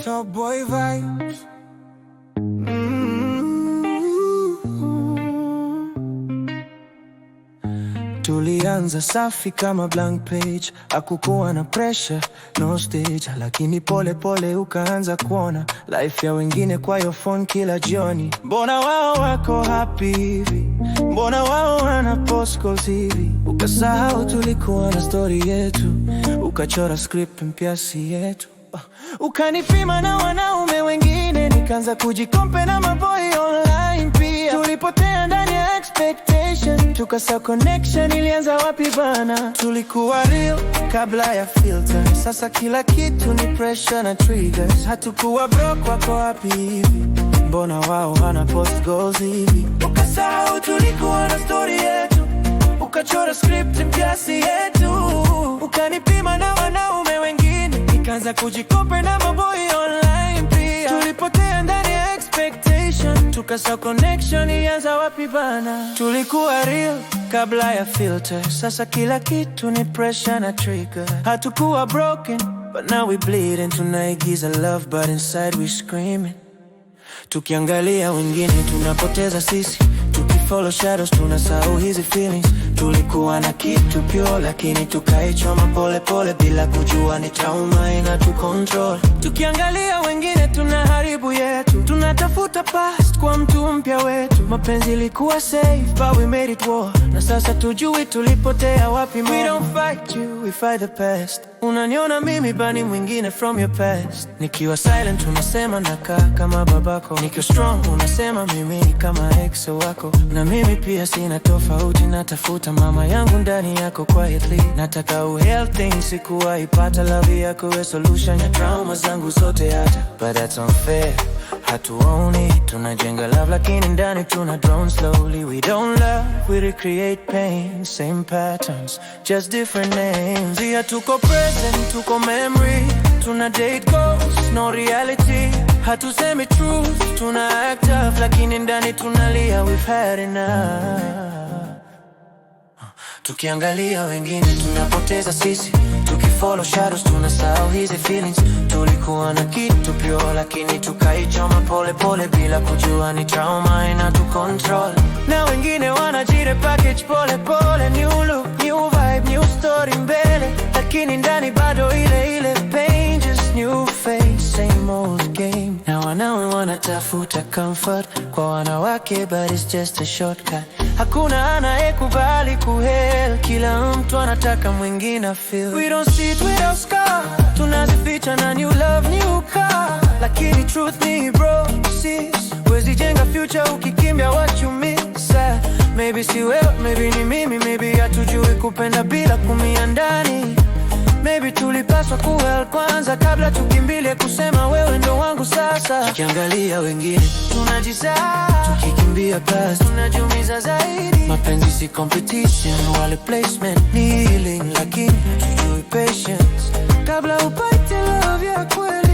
Top boy vibes. Tulianza safi kama blank page, hakukuwa na pressure, no stage, lakini pole pole ukaanza kuona life ya wengine kwa your phone kila jioni. Mbona wao wako happy hivi? Mbona wao wana post goals hivi? Ukasahau tulikuwa na story yetu, ukachora script mpya si yetu. Ukanipima na wanaume wengine, nikaanza kujicompare na maboy online pia. Tulipotea ndani ya expectation, tukasahau connection ilianza wapi bana? Tulikuwa real kabla ya filter, sasa kila kitu ni pressure na triggers. Hatukuwa broke, wako wapi hivi? Mbona wao wana post goals hivi? Ukasahau tulikuwa na story yetu, ukachora script mpya si yetu. Ukanipima na wanaume wengine, nikaanza kujicompare na maboy online pia. Tulipotea ndani ya expectation, tukasahau connection ilianza wapi bana? Tulikuwa real kabla ya filter, sasa kila kitu ni pressure na trigger. Hatukuwa broken but now we bleeding, tunaigiza love but inside we screaming. Tukiangalia wengine tunapoteza sisi, tukifollow shadows tunasahau hizi feelings. Tulikuwa na kitu pure, lakini tukaichoma pole pole bila kujua ni trauma inatu control. Tukiangalia wengine tunaharibu yetu, tunatafuta past kwa mtu mpya wetu. Mapenzi ilikuwa safe but we made it war, na sasa tujui tulipotea wapi. We don't fight you, we fight the past. Unaniona mimi but ni mwingine from your past. Nikiwa silent unasema nakaa kama babako, nikiwa strong unasema mimi ni kama ex wako. Na mimi pia sina tofauti, natafuta mama yangu ndani yako quietly. Nataka uheal things, sikuwahi pata love yako we solution ya trauma zangu zote hata. But that's unfair, hatuoni tunajenga love lakini ndani tuna drown slowly. We don't love, we recreate pain, same patterns, just different names. Yeah, tuko present, tuko memory, tuna date ghosts, no reality. Hatusemi truth, tuna act tough, lakini ndani tunalia, we've had enough. Tukiangalia wengine tunapoteza sisi, tukifollow shadows tunasahau hizi feelings. Tulikuwa na kitu pure, lakini tukaichoma pole pole bila kujua ni trauma inatu control. Na wengine wanajire package pole pole, new look, new vibe, new story mbele, lakini ndani bado ile ile pain, just new face, same old game. Na wanaume wanatafuta comfort kwa wanawake, but it's just a shortcut. Hakuna anayekubali kuheal, kila mtu anataka mwingine feel. We don't see it without scar, tunazificha na new love, new car. Lakini truth ni bro, sis, huwezi jenga future ukikimbia what you miss. Maybe si wewe, maybe ni mimi, maybe hatujui kupenda bila kumia ndani. Maybe tulipaswa kuheal kwanza kabla tukimbilie kusema wewe ndo wangu sasa. Tukiangalia wengine tunajisahau, tukikimbia past tunajiumiza zaidi. Mapenzi si competition wala placement, ni healing, lakini tujui patience kabla upate love ya kweli.